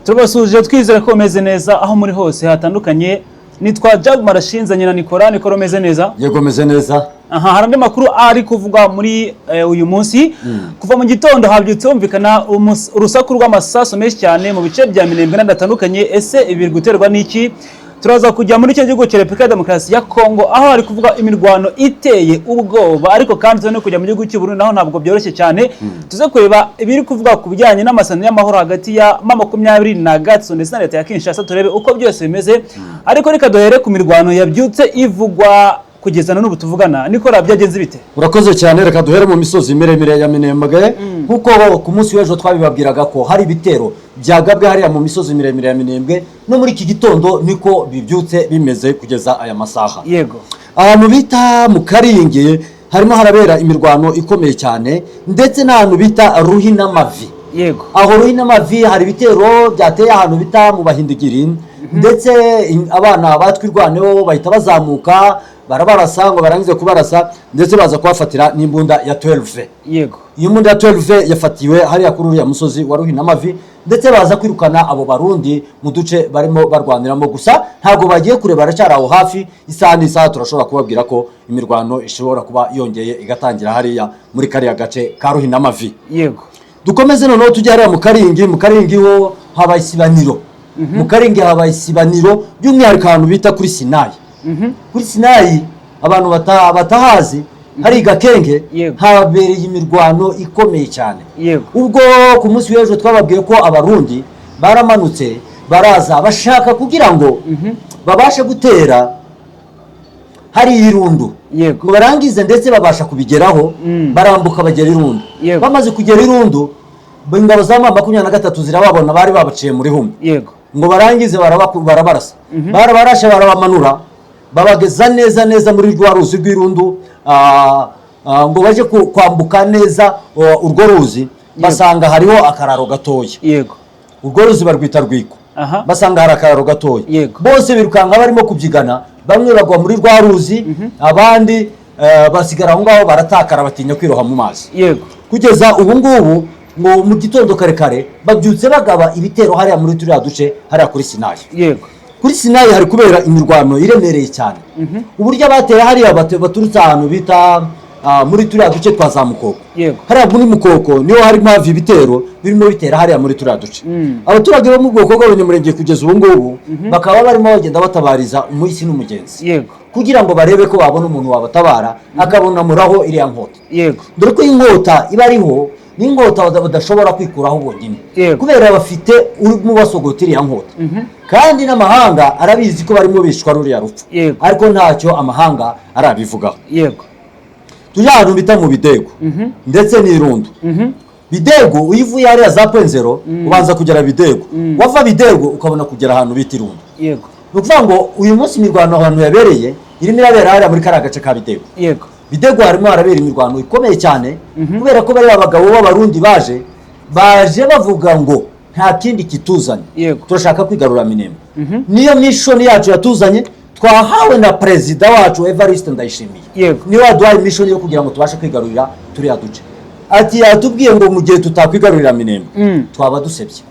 Turabasuhuje, twizera ko umeze neza aho muri hose hatandukanye. Nitwa Jag Marashinzanye na Nikora. Nikora, umeze neza? Yego, meze neza. Aha hari andi makuru ari kuvugwa muri uyu munsi. Kuva mu gitondo habyutse humvikana urusaku rw'amasasu menshi cyane mu bice bya Minembwe n'ahandi hatandukanye. Ese ibi biri guterwa n'iki? Turaza kujya muri icyo gihugu cya Repubulika ya Demokarasi ya Kongo, aho hari kuvuga imirwano iteye ubwoba. Ariko kandi tuze no kujya mu gihugu cy'u Burundi, naho ntabwo byoroshye cyane. Tuze kureba ibiri kuvuga ku bijyanye n'amasezerano y'amahoro hagati ya M23 ndetse na leta ya Kinshasa, turebe uko byose bimeze. Ariko reka duhere ku mirwano yabyutse ivugwa kugeza na n'ubu tuvugana. Nikora, byagenze bite? Urakoze cyane. Reka duhere mu misozi miremire ya Minembwe, nk'uko ku munsi w'ejo twabibabwiraga ko hari ibitero byagabwe hariya mu misozi miremire ya Minembwe. No muri iki gitondo niko bibyutse bimeze kugeza aya masaha. Ahantu bita mu Karingi harimo harabera imirwano ikomeye cyane, ndetse n'ahantu bita Ruhinamavi. Aho Ruhinamavi hari ibitero byateye ahantu bita mu Bahindigiri, ndetse abana batwirwaneho bahita bazamuka barabarasa, ngo barangize kubarasa ndetse baza kubafatira n'imbunda ya 12. Iyo mbunda ya 12 yafatiwe hariya kuri uriya musozi wa Ruhinamavi, ndetse baza kwirukana abo Barundi mu duce barimo barwaniramo. Gusa ntabwo bagiye kure, baracyari aho hafi. Isaha n'isaha turashobora kubabwira ko imirwano ishobora kuba yongeye igatangira hariya muri kariya gace ka Ruhinamavi. Dukomeze noneho tujye hariya mu Karingi. Mu Karingi ho habaye isibaniro. Mu Karingi habaye isibaniro, by'umwihariko ahantu bita kuri Sinayi. Kuri Sinayi, abantu batahazi, hari Gakenge, habereye imirwano ikomeye cyane. Ubwo ku munsi w'ejo twababwiye ko Abarundi baramanutse baraza bashaka kugira ngo babashe gutera hari Irundu, ngo barangize, ndetse babasha kubigeraho, barambuka bagera Irundu. Bamaze kugera Irundu, ingabo za M23 zirababona, bari babaciye muri humwe, ngo barangize barabarasa. Barabarashe, barabamanura, babageza neza neza muri rwa ruzi rw'Irundu, ngo baje kwambuka neza urwo ruzi, basanga hariho akararo gatoya. Urwo ruzi barwita Rwiko. Basanga hari akararo gatoya. Bose birukanka barimo kubyigana, bamwe bagwa muri rwa ruzi, abandi basigara aho ngaho baratakara, batinya kwiroha mu mazi. Kugeza ubu ngubu, ngo mu gitondo kare kare babyutse bagaba ibitero hariya muri turiya duce, hariya kuri Sinayi. Kuri Sinayi hari kubera imirwano iremereye cyane. Uburyo abateye hariya baturutse ahantu bita muri turiya duce twa za Mukoko. Hariya muri Mukoko niho harimo hava ibitero birimo bitera hariya muri turiya duce. Abaturage bo mu bwoko bw'Abanyamurenge kugeza ubu ngubu bakaba barimo bagenda batabariza umuhisi n'umugenzi, kugira ngo barebe ko babona umuntu wabatabara akabonamuraho iriya nkota, dore ko inkota iba ariho n'inkota badashobora kwikuraho bonyine, kubera bafite urimo basogota iriya nkota, kandi n'amahanga arabizi ko barimo bicwa ruriya rupfu, ariko ntacyo amahanga arabivugaho. Tujya ahantu bita mu Bidego ndetse n'Irundu. Bidego, iyo uvuye hariya za Point Zéro ubanza kugera Bidego, wava Bidego ukabona kugera ahantu bita Irundu. Ni ukuvuga ngo uyu munsi imirwano ahantu yabereye irimo irabera hariya muri kariya gace ka Bidego. Bidego harimo harabera imirwano ikomeye cyane, kubera ko bariya abagabo b'Abarundi baje bavuga ngo nta kindi kituzanye, turashaka kwigarura Minembwe, niyo mission yacu yatuzanye, twahawe na perezida wacu Evariste Ndayishimiye. Niwe waduhaye mission yo kugira ngo tubashe kwigarurira turiya duce. Ati yatubwiye ngo mu gihe tutakwigarurira Minembwe, twaba dusebye.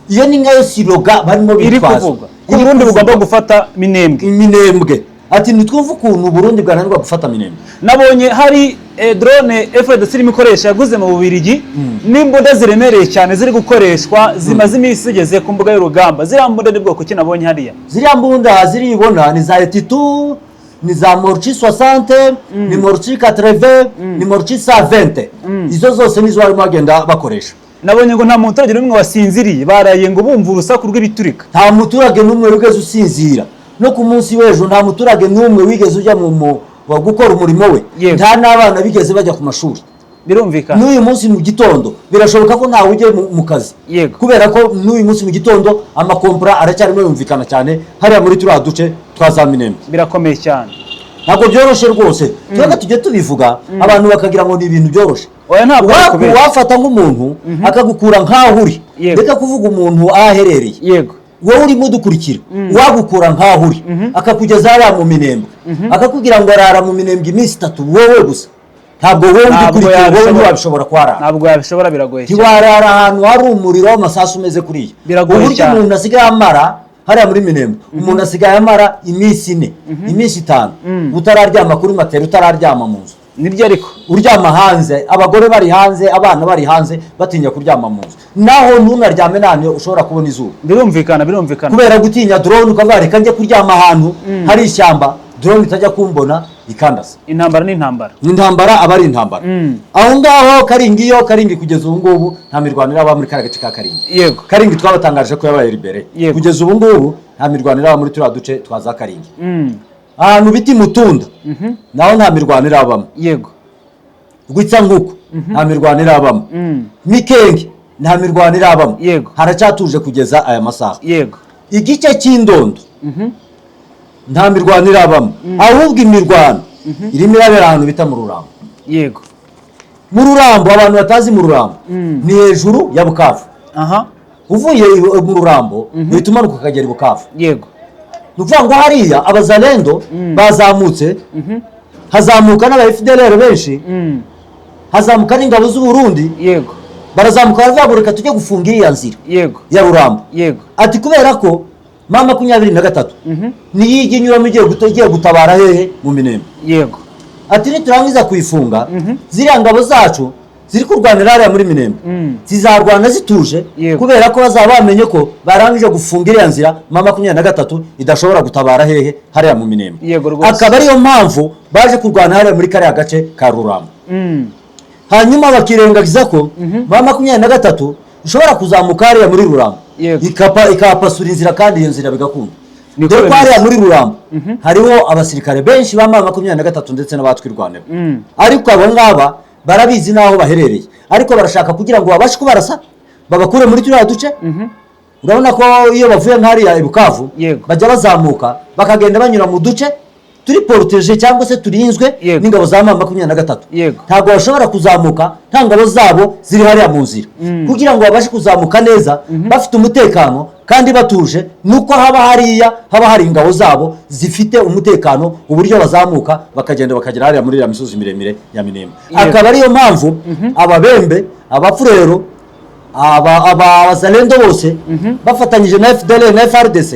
Iyo ni nkayo slogan barimo iri bitwaza. Kuvuga ko Iri Burundi kuvugwa. bugomba gufata Minembwe. Minembwe. Ati ntitwumve ukuntu Burundi bwananirwa gufata Minembwe. Nabonye hari drone FARDC irimo ikoresha yaguze mu Bubiligi, n'imbunda ziremereye cyane ziri gukoreshwa, zimaze iminsi zigeze ku mbuga y'urugamba. Ziriya mbunda ni bwoko ki nabonye hariya? Ziriya mbunda ziribona ni za etitu, ni za mortier 60, ni mortier 80, ni mortier 120. Izo zose nizo barimo bagenda bakoresha. Nabonye ngo nta muturage n'umwe wasinziriye, baraye ngo bumva urusaku rw'ibiturika. Nta muturage n'umwe wigeze usinzira. No ku munsi w'ejo nta muturage n'umwe wigeze ujya mu gukora umurimo we. Nta n'abana bigeze bajya ku mashuri. N'uyu munsi mu gitondo birashoboka ko ntawe ugiye mu kazi, kubera ko n'uyu munsi mu gitondo amakompora aracyarimo yumvikana cyane hariya muri turiya duce twa za Minembwe. Birakomeye cyane. Ntabwo byoroshye rwose. Twebwe tujye tubivuga, abantu bakagira ngo ni ibintu byoroshye. Oya, ntabwo ari ukubeshya. Wafata nk'umuntu akagukura nk'aho uri, reka kuvuga umuntu aho aherereye, wowe urimo udukurikira, wagukura nk'aho uri akakugeza hariya mu Minembwe, akakubwira ngo arara mu Minembwe iminsi 3 wowe gusa. Ntabwo wowe Ntabwo udukurikiye, wowe yabishobora. ntiwabishobora kuharara. Ntabwo yabishobora, biragoye cyane. Ntiwarara ahantu hari umuriro w'amasasu umeze kuriya. Biragoye Uburyo cyane. umuntu asigaye amara hariya muri Minembwe, umuntu asigaye amara iminsi 4, iminsi 5 utararyama kuri matera, utararyama mu nzu. Nibyo ariko. Uryama hanze, abagore bari hanze, abana bari hanze, batinya kuryama mu nzu. Naho ntunaryame n'ahantu ushobora kubona izuba. Birumvikana, birumvikana. Kubera gutinya drone, ukavuga reka njye kuryama ahantu hari ishyamba, drone itajya kumbona ikandasa. Intambara ni intambara. Intambara aba ari intambara. Aho ngaho Karingi, iyo Karingi kugeza ubu ngubu nta mirwano iraba muri kariya gace ka Karingi. Karingi twabatangaje ko yabaye libéré. Kugeza ubu ngubu nta mirwano iraba muri turiya duce twa za Karingi. Ahantu bita Mutunda naho nta mirwano irabamo. Rwitsankuku nta mirwano irabamo. Mikenge nta mirwano irabamo. Haracyatuje kugeza aya masaha. Igice cy'Indondo nta mirwano irabamo, ahubwo imirwano irimo irabera ahantu bita mu Rurambo. Mu Rurambo, abantu batazi mu Rurambo, ni hejuru ya Bukavu. Uvuye mu Rurambo uhita umanuka ukagera i Bukavu. Ni ukuvuga ngo hariya abazalendo bazamutse, hazamuka n'aba FDLR benshi, hazamuka n'ingabo z'u Burundi. Barazamuka baravuga ngo reka tujye gufunga iriya nzira ya Rurambo. Ati kubera ko M23 niyo ijya inyuramo igiye gutabara hehe? Mu Minembwe. Ati niturangiza kuyifunga, ziriya ngabo zacu ziri kurwanira hariya muri Minembwe zizarwana zituje, kubera ko bazaba bamenye ko barangije gufunga iriya nzira M23 idashobora gutabara hehe? Hariya mu Minembwe. Yego rwose. Akaba ariyo mpamvu baje kurwana hariya muri kariya gace ka Rurambo. Hanyuma bakirengagiza ko M23 ishobora kuzamuka hariya muri Rurambo ikapasura inzira, kandi iyo nzira bigakunda. Niko Dore ko bimeze. hariya muri Rurambo hariho abasirikare benshi ba M23 ndetse n'abatwirwaneho, ariko abo ngaba barabizi n'aho baherereye, ariko barashaka kugira ngo babashe kubarasa babakure muri turiya duce. Urabona ko iyo bavuye nk'hariya i Bukavu bajya bazamuka bakagenda banyura mu duce turi protégé cyangwa se turinzwe n'ingabo za M23. Ntabwo bashobora kuzamuka nta ngabo zabo ziri hariya mu nzira. Kugira ngo babashe kuzamuka neza bafite umutekano kandi batuje, nuko haba hariya haba hari ingabo zabo zifite umutekano, uburyo bazamuka bakagenda bakagera hariya muri iriya misozi miremire ya Minembwe. Akaba ariyo mpamvu ababembe, abapfurero, aba abazalendo bose bafatanyije na FDLR na FARDC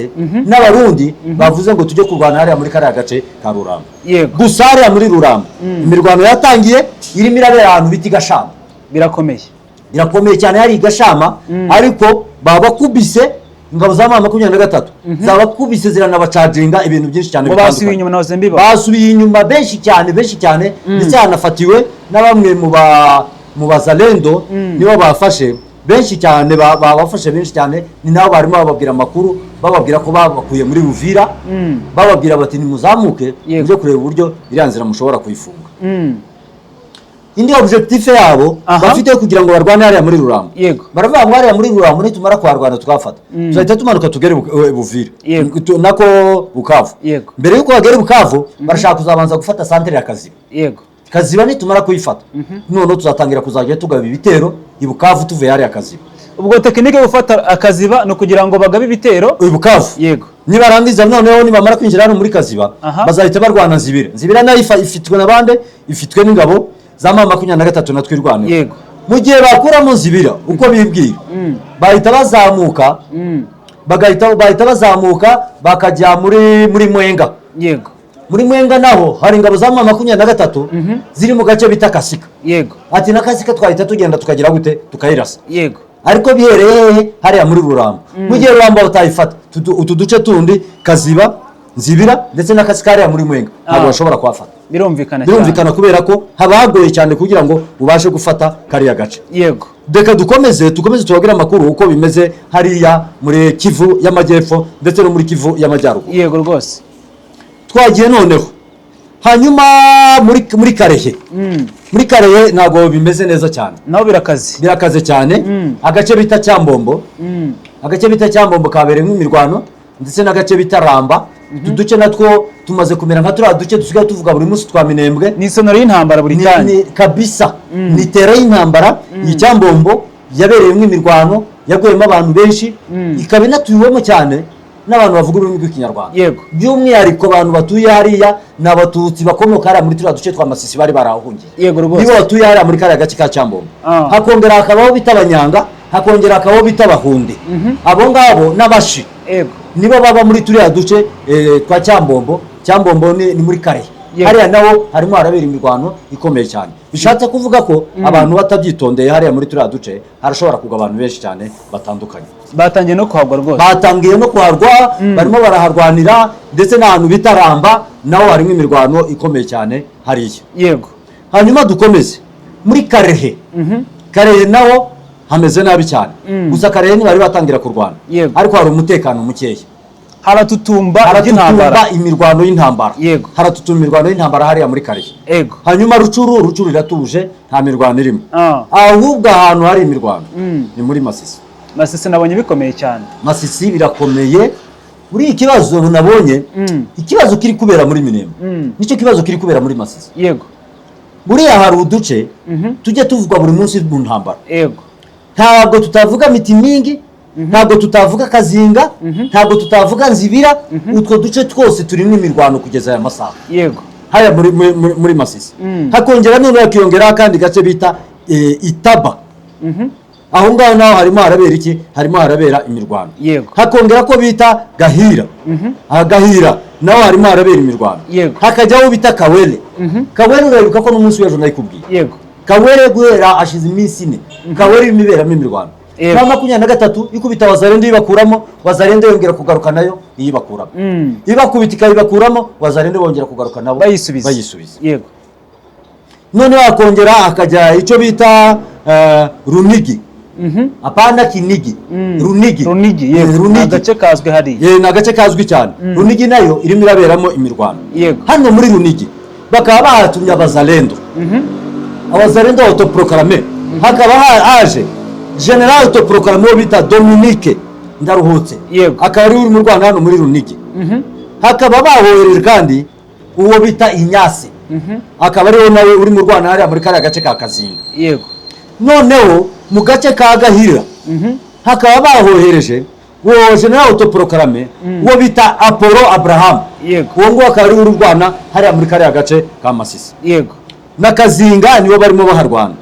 n'abarundi bavuze ngo tujye kurwana hariya muri kariya gace ka Rurambo. Gusa hariya muri Rurambo imirwano yatangiye, irimo irabera ahantu bita i Gashama. Birakomeye. Birakomeye cyane hari i Gashama, ariko babakubise, ingabo za M23 zabakubise, ziranabacaginga ibintu byinshi cyane Ngo basubiye bitandukanye. inyuma, nahoze mbiba. Basubiye inyuma benshi cyane, benshi cyane, ndetse hanafatiwe na bamwe mu bazalendo, nibo bafashe benshi cyane, babafashe benshi cyane. Ni nabo barimo bababwira amakuru, bababwira ko babakuye muri Uvira, bababwira bati nimuzamuke mujye kureba uburyo iriya nzira mushobora kuyifunga. Indi objectif yabo bafite kugira ngo barwane hariya muri Rurambo, baravuga ngo hariya muri Rurambo nitumara kuharwana tukahafata, tuzahita tumanuka tugere Buvira. Nako Bukavu. Mbere y'uko bagera i Bukavu, barashaka kuzabanza gufata santere ya Kaziba. Kaziba nitumara kuyifata, noneho tuzatangira kuzajya tugaba ibitero i Bukavu tuvuye hariya Kaziba. Ubwo technique yo gufata Akaziba ni ukugira ngo bagabe ibitero I Bukavu. Nibarangiza noneho, nibamara kwinjira hano muri Kaziba, bazahita barwana Nzibira. Nzibira nayo ifitwe na bande? Ifitwe n'ingabo za M23 na Twirwaneho. Mu gihe bakuramo Nzibira uko bibwira, bahita bazamuka, bahita bazamuka bakajya muri Mwenga. Muri Mwenga naho hari ingabo za M23 ziri mu gace bita Kasika. Ati na Kasika twahita tugenda tukagira gute? Tukayirasa. Ariko bihereye hehe? Hariya muri Rurambo. Mu gihe Rurambo batayifata, utu duce tundi, Kaziba, Nzibira ndetse na Kasika hariya muri Mwenga, ntabwo bashobora kuhafata. Birumvikana cyane. Birumvikana, kubera ko haba hagoye cyane kugira ngo ubashe gufata kariya gace. Reka dukomeze tubabwire amakuru uko bimeze hariya muri Kivu y'Amajyepfo ndetse no muri Kivu y'Amajyaruguru. Yego rwose. Twagiye noneho hanyuma muri Karehe. Muri Karehe ntabwo bimeze neza cyane. Naho birakaze. Birakaze cyane. Agace bita Cyambombo, agace bita Cyambombo kabereyemo imirwano, ndetse n'agace bita Ramba. Utu duce natwo tumaze kumera nka turiya duce dusigaye tuvuga buri munsi twa Minembwe. Ni isonoro y'intambara buri kanya. Ni kabisa, ni terrain y'intambara. Iyi Cyambombo yabereyemo imirwano, yaguyemo abantu benshi, ikaba inatuwemo cyane n'abantu bavuga ururimi rw'Ikinyarwanda. By'umwihariko abantu batuye hariya ni Abatutsi bakomoka hariya muri turiya duce twa Masisi bari barahungiye. Yego rwose. Nibo batuye hariya muri kariya gace ka Cyambombo. Hakongera hakabaho bita Abanyanga, hakongera hakabaho bita Abahunde, abo ngabo n'Abashi. Nibo baba muri turiya duce twa Cyambombo. Cyambombo ni muri Kare. Hariya naho harimo harabera imirwano ikomeye cyane, bishatse kuvuga ko abantu batabyitondeye, hariya muri turiya duce harashobora kugwa abantu benshi cyane batandukanye. Batangiye no kuhagwa rwose. Batangiye no kuharwa, barimo baraharwanira, ndetse n'ahantu bita Ramba naho harimo imirwano ikomeye cyane hariya. Hanyuma dukomeze muri Karehe. Karehe naho hameze nabi cyane. Gusa Karehe ntibari batangira kurwana, ariko hari umutekano mukeya. Haratutumba iby'intambara. Haratutumba imirwano y'intambara. Haratutumba imirwano y'intambara hariya muri Karehe. Hanyuma Rucuru, Rucuru iratuje, nta mirwano irimo. Ahubwo ahantu hari imirwano ni muri Masisi. Masisi nabonye bikomeye cyane. Masisi birakomeye. Muri iki kibazo nabonye, ikibazo kiri kubera muri Minembwe nicyo kibazo kiri kubera muri Masisi. Buriya hari uduce tujya tuvugwa buri munsi mu ntambara. Ntabwo tutavuga Mitimingi, ntabwo tutavuga Kazinga, ntabwo tutavuga Nzibira. Utwo duce twose turimo imirwano kugeza aya masaha hariya muri Masisi. Hakongera noneho hakiyongeraho akandi gace bita Itaba. Aho ngaho naho harimo harabera iki? Harimo harabera imirwano. Hakongera ko bita Gahira. Aha Gahira naho harimo harabera imirwano. Hakajyaho bita Kawere. Kawere urabibuka ko n'umunsi w'ejo nayikubwiye. Kawere guhera ashize iminsi 4 Kawere irimo iberamo imirwano. M23 ikubita Wazalendo ibakuramo, Wazalendo yongera kugaruka nayo iyibakuramo. Ibakubita ikayibakuramo, Wazalendo bongera kugaruka nabo bayisubiza. Bayisubiza. Noneho hakongera hakajya icyo bita Runigi. Apana Kinigi. Runigi. Runigi, yego. Runigi. Agace kazwi hariya. Ni agace kazwi cyane. Runigi nayo irimo iraberamo imirwano. Hano muri Runigi bakaba bahatumye Abazalendo. Abazalendo autoproclamé. Hakaba haje general autoproclamé uwo bita Dominique Ndaruhutse. Akaba ari uri mu Rwanda hano muri Runigi. Hakaba bahohereje kandi uwo bita Inyasi. Akaba ariwe nawe uri mu Rwanda hariya muri kariya gace ka Kazinga. Noneho mu gace ka Gahira hakaba bahohereje uwo general autoproclamé uwo bita Apollo Abraham. Uwo nguwo akaba ari uri urwana hariya muri kariya gace ka Masisi. Na Kazinga nibo barimo baharwana.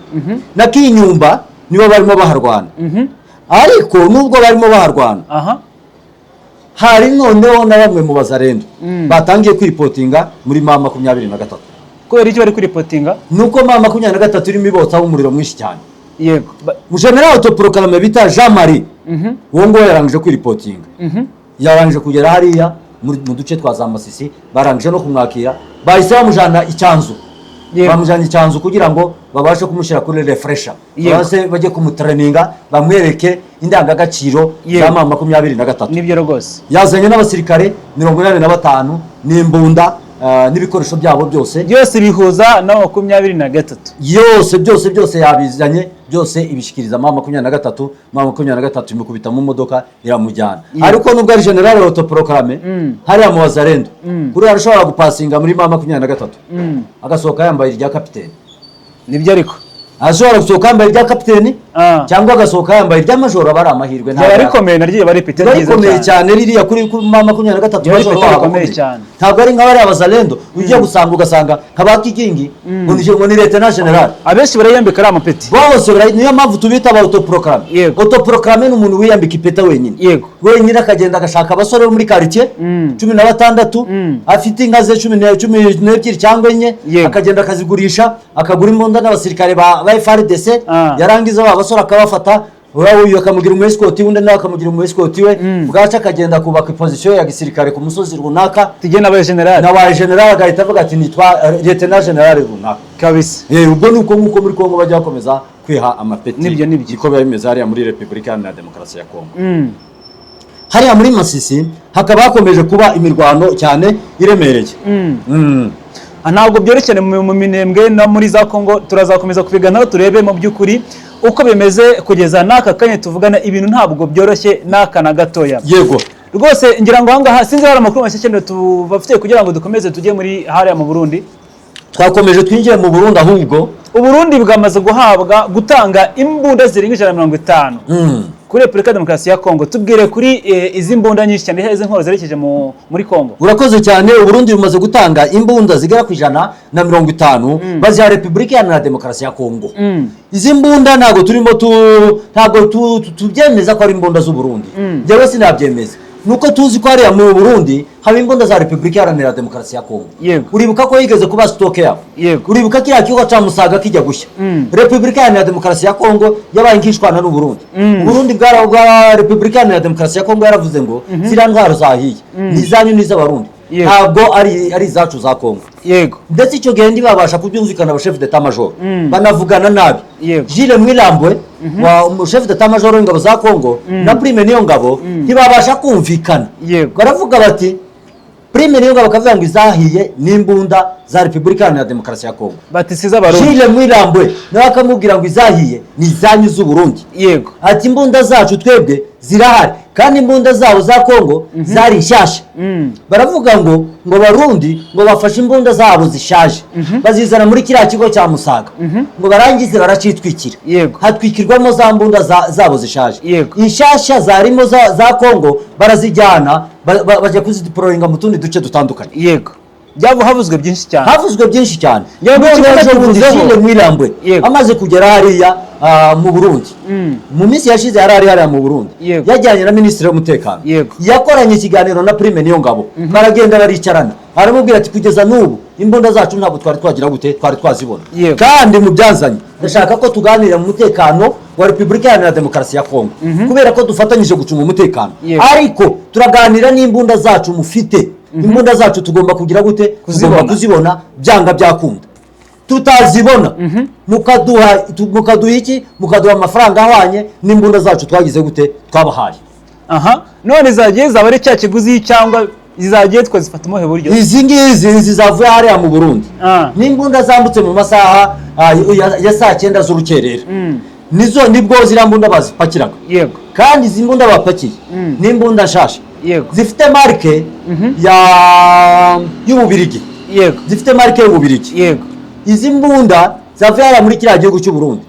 Na Kinyumba nibo barimo baharwana. Ariko nubwo barimo baharwana, hari noneho na bamwe mu Bazarendo batangiye kwiripotinga muri M23. Kubera icyo bari kuripotinga? Nuko M23 irimo ibotsaho umuriro mwinshi cyane. General autoproclamé bita Jean Marie, uwo nguwo yarangije kwiripotinga. Yarangije kugera hariya mu duce twa za Masisi, barangije no kumwakira, bahise bamujyana icyanzu. Bamujyana icyanzu kugira ngo babashe kumushyira kuri refresher, babashe bajye kumutreninga, bamwereke indangagaciro za M23. Nibyo rwose. Yazanye n'abasirikare 85 n'imbunda n'ibikoresho byabo byose. Byose bihuza na 23. Yose, byose byose yabizanye, byose ibishikiriza M23. M23 imukubita mu modoka iramujyana. Ariko nubwo ari general autoproclamé hariya mu Wazalendo, kuri arashobora gupasinga muri M23 agasohoka yambaye irya kapiteni. Nibyo ariko. Ashobora gusohoka yambaye irya kapiteni cyangwa agasohoka yambaye irya majoro, aba ari amahirwe. Ryaba rikomeye naryo, riba ari ipeti riba ryiza rikomeye cyane ririya kuri M23. Riba ari Majoro ipeti wabo rikomeye akomeye. cyane. Ntabwo ari nka bariya Bazalendo ujya gusanga, ugasanga nka ba Kigingi ngo ni lieutenant general. Abenshi barayambika ari amapeti. Bose niyo mpamvu tubita aba autoproclamé. Autoproclamé ni umuntu wiyambika ipeta wenyine. Wenyine akagenda agashaka abasore bo muri quartier 16, afite inka ze 12 cyangwa 4, akagenda akazigurisha, akagura imbunda n'abasirikare ba FARDC. Yarangiza ba basore akabafata, uriya uyu akamugira umu escort, undi nawe akamugira umu escort we, bwaca akagenda kubaka position ya gisirikare ku musozi runaka. Tujye n'aba general. Na general agahita avuga ati nitwa lieutenant general runaka. Ubwo ni uko nguko muri Kongo bajya bakomeza kwiha amapeti. Nibyo, nibyo. Niko biba bimeze hariya muri Repubulika Iharanira Demokarasi ya Kongo. Hariya muri Masisi hakaba hakomeje kuba imirwano cyane iremereye. Ntabwo byoroshye mu Minembwe no muri za Kongo, turazakomeza kubiganiraho turebe mu by'ukuri uko bimeze kugeza n'aka kanya tuvugana, ibintu ntabwo byoroshye n'aka na gatoya. Rwose ngira ngo ahangaha sinzi hari amakuru mashya cyane tubafitiye kugira ngo dukomeze tujye muri hariya mu Burundi. Twakomeje twinjiye mu Burundi ahubwo. Uburundi bwamaze guhabwa gutanga imbunda zirenga 150. Kuri Repubulika ya Demokarasi ya Kongo, tubwire kuri izi mbunda nyinshi cyane, izi ntwaro zerekeje muri Kongo. Urakoze cyane. Uburundi bumaze gutanga imbunda zigera ku 150, baziha Repubulika Iharanira Demokarasi ya Kongo. Izi mbunda ntabwo turimo tu ntabwo tubyemeza ko ari imbunda z'Uburundi. Njyewe sinabyemeza, nuko tuzi ko hariya mu Burundi haba imbunda za Repubulika Iharanira Demokarasi ya Kongo. Uribuka ko yigeze kuba stock yabo. Uribuka kiriya kigo ca Musaga kijya gushya, Repubulika Iharanira Demokarasi ya Kongo yabaye nk'ishwana n'Uburundi. Uburundi bwa Repubulika Iharanira Demokarasi ya Kongo yaravuze ngo ziriya ntwaro zahiye ni izanyu n'iz'Abarundi, ntabwo ari izacu za Kongo. Ndetse icyo gihe ntibabasha kubyumvikana, aba chef d'état major banavugana nabi. Jules Mwilambwe wa chef d'état major w'ingabo za Kongo na Prime Niyongabo ntibabasha kumvikana. Baravuga bati, Prime Niyongabo akavuga ngo izahiye n'imbunda za Repubulika Iharanira Demokarasi ya Kongo. Bati si iz'Abarundi. Jules Mwilambwe nawe akamubwira ngo izahiye ni izanyu z'Uburundi. Ati imbunda zacu twebwe zirahari, kandi imbunda zabo za Kongo zari nshyashya. Baravuga ngo Barundi ngo bafashe imbunda zabo zishaje, bazizana muri kiriya kigo cya Musaga, ngo barangize baracitwikira. Hatwikirwamo za mbunda zabo zishaje. Inshyashya zarimo za Kongo barazijyana, bajya kuzideployinga mu tundi duce dutandukanye. Yego, byaba havuzwe byinshi cyane. Havuzwe byinshi cyane. None None ikibazo ejo bundi tuvuzeho. Jules Mwilambwe amaze kugera hariya mu Burundi, mu minsi yashize yari ari hariya mu Burundi, yajyanye na minisitiri w'umutekano. Yakoranye ikiganiro na Prime Niyongabo, baragenda baricarana, aramubwira ati kugeza n'ubu imbunda zacu ntabwo twari twagira gute, twari twazibona. Kandi mu byazanye ndashaka ko tuganira mu mutekano wa Repubulika Iharanira Demokarasi ya Kongo, kubera ko dufatanyije gucunga umutekano. Ariko turaganira n'imbunda zacu mufite, imbunda zacu tugomba kugira gute? Kuzibona. Tugomba kuzibona byanga byakunda. Tutazibona, mukaduha iki? Mukaduha amafaranga ahwanye n'imbunda zacu twagize gute, twabahaye. Aha none zagiye zaba ari cya kiguzi, cyangwa zizagiye twazifata umuhe buryo? Izi ngizi, izi zavuye hariya mu Burundi, n'imbunda zambutse mu masaha ya saa 9 z'urukerera, nizo nibwo ziriya mbunda bazipakiraga. Kandi izi mbunda bapakiye ni imbunda nshasha, zifite marque ya y'Ububirigi. Zifite marque y'Ububirigi. Izi mbunda zavuye hariya muri kiriya gihugu cy'u Burundi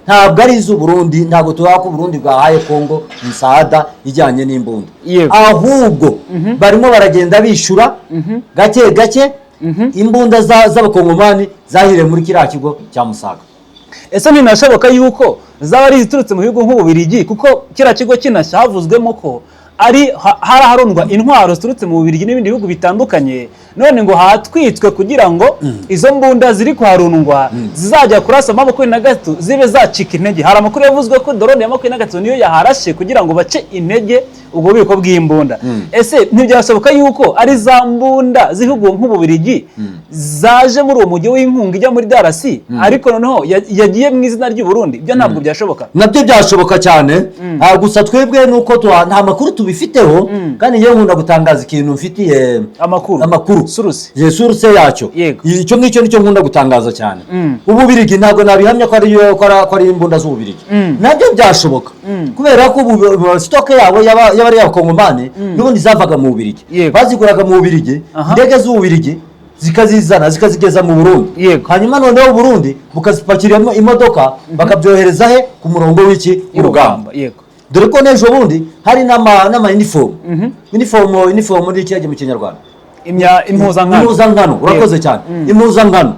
ntabwo ari iz'Uburundi, ntabwo tuvuga ko Uburundi bwahaye Kongo imisada ijyanye n'imbunda. Ahubwo barimo baragenda bishyura gake gake imbunda z'Abakongomani zahiriye muri kiriya kigo cya Musaga. Ese ntinashoboka yuko zaba ari iziturutse mu bihugu nk'Ububirigi? Kuko kiriya kigo kinashya havuzwemo ko ari hari harundwa intwaro ziturutse mu Bubirigi n'ibindi bihugu bitandukanye, none ngo hatwitswe kugira ngo izo mbunda ziri kuharundwa zizajya kurasa 23 zibe zacika intege. Hari amakuru yavuzwe ko drone ya 23 niyo yaharashe kugira ngo bace intege ubwo bubiko bw'imbunda. Ese ntibyashoboka yuko ari za mbunda z'ibihugu nk'Ububirigi zaje muri uwo mujyi w'inkunga ijya muri DRC, ariko noneho yagiye mu izina ry'u Burundi? Ibyo ntabwo byashoboka? Nabyo byashoboka cyane. Gusa twebwe nuko nta makuru tubifiteho, kandi ngewe nkunda gutangaza ikintu mfitiye amakuru. Amakuru. Source. Ye, source yacyo. Icyo ngicyo nicyo nkunda gutangaza cyane. Ububirigi ntabwo nabihamya ko ari imbunda z'Ububirigi. Nabyo byashoboka, kubera ko ubu stock yabo y'abari Abakongomani n'ubundi zavaga mu Bubirigi. Baziguraga mu Bubirigi, indege z'Ububirigi zikazizana, zikazigeza mu Burundi. Hanyuma noneho Burundi bukazipakiramo imodoka, bakabyohereza he? Ku murongo w'iki? W'urugamba. Dore ko n'ejo bundi hari n'ama uniform, uniform ni iki mu Kinyarwanda? Impuzankano. Impuzankano, urakoze cyane. Impuzankano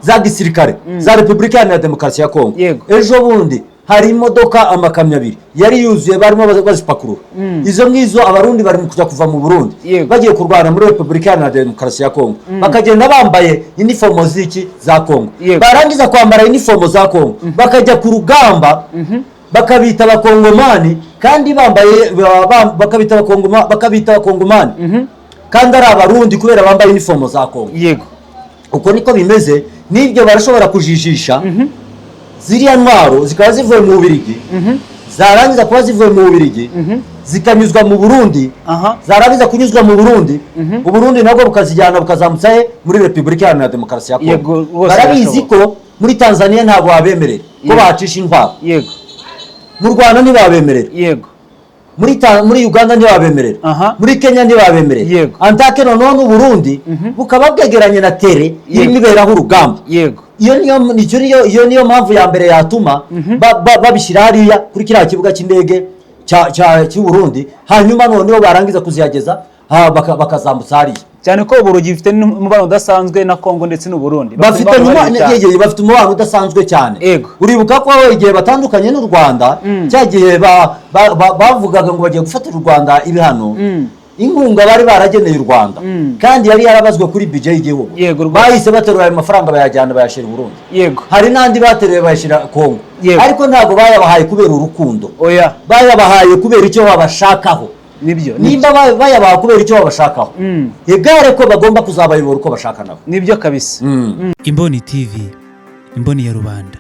za gisirikare za Repubulika Iharanira Demokarasi ya Kongo. Ejo bundi hari imodoka, amakamyo abiri yari yuzuye, barimo bazipakurura izo ngizo. Abarundi bari mu kujya kuva mu Burundi bagiye kurwana muri Repubulika Iharanira Demokarasi ya Kongo, bakagenda bambaye inifomo z'iki? Za Kongo. Barangiza kwambara inifomo za Kongo, bakajya ku rugamba, bakabita Abakongomani kandi bambaye bakabita Abakongomani kandi ari Abarundi, kubera bambaye inifomo za Kongo. Uko niko bimeze. N'ibyo barashobora kujijisha, ziriya ntwaro zikaba zivuye mu Bubirigi, zarangiza kuba zivuye mu Bubirigi zikanyuzwa mu Burundi, zarangiza kunyuzwa mu Burundi, Uburundi nabwo bukazijyana, bukazamutsa he? Muri Repubulika Iharanira Demokarasi ya Kongo. Yego, rwose Barabizi birashoboka. ko muri Tanzania ntabwo babemerera ko bahacisha intwaro. Mu Rwanda ntibabemerera. Muri Uganda ntibabemerera. Muri Kenya ntibabemerera. Antake noneho n'Uburundi bukaba bwegeranye na terrain irimo iberaho urugamba. Iyo niyo mpamvu ya mbere yatuma babishyira hariya kuri kiriya kibuga cy'indege. cy'u Burundi, hanyuma noneho barangiza kuzihageza bakazambutsa hariya. Cyane ko Uburugi bufite n'umubano udasanzwe na Kongo ndetse n'u Burundi. Bafite umubano wihariye cyane. yegeye, bafite umubano udasanzwe cyane. Uribuka ko igihe batandukanye n'u Rwanda, cya gihe bavugaga ngo bagiye gufatira u Rwanda ibihano, inkunga bari barageneye u Rwanda kandi yari yarabazwe kuri budget y'igihugu, Yego rwose. bahise baterura ayo mafaranga, bayajyana, bayashyira i Burundi. Hari n'andi bateruye bayashyira Kongo. Ariko ntabwo bayabahaye kubera urukundo, Oya. bayabahaye kubera icyo babashakaho. Nibyo, nibyo. Nimba bayabaha kubera icyo babashakaho, igare ko bagomba kuzabayobora uko bashaka nabo. Nibyo kabisa. Imboni TV, imboni ya rubanda.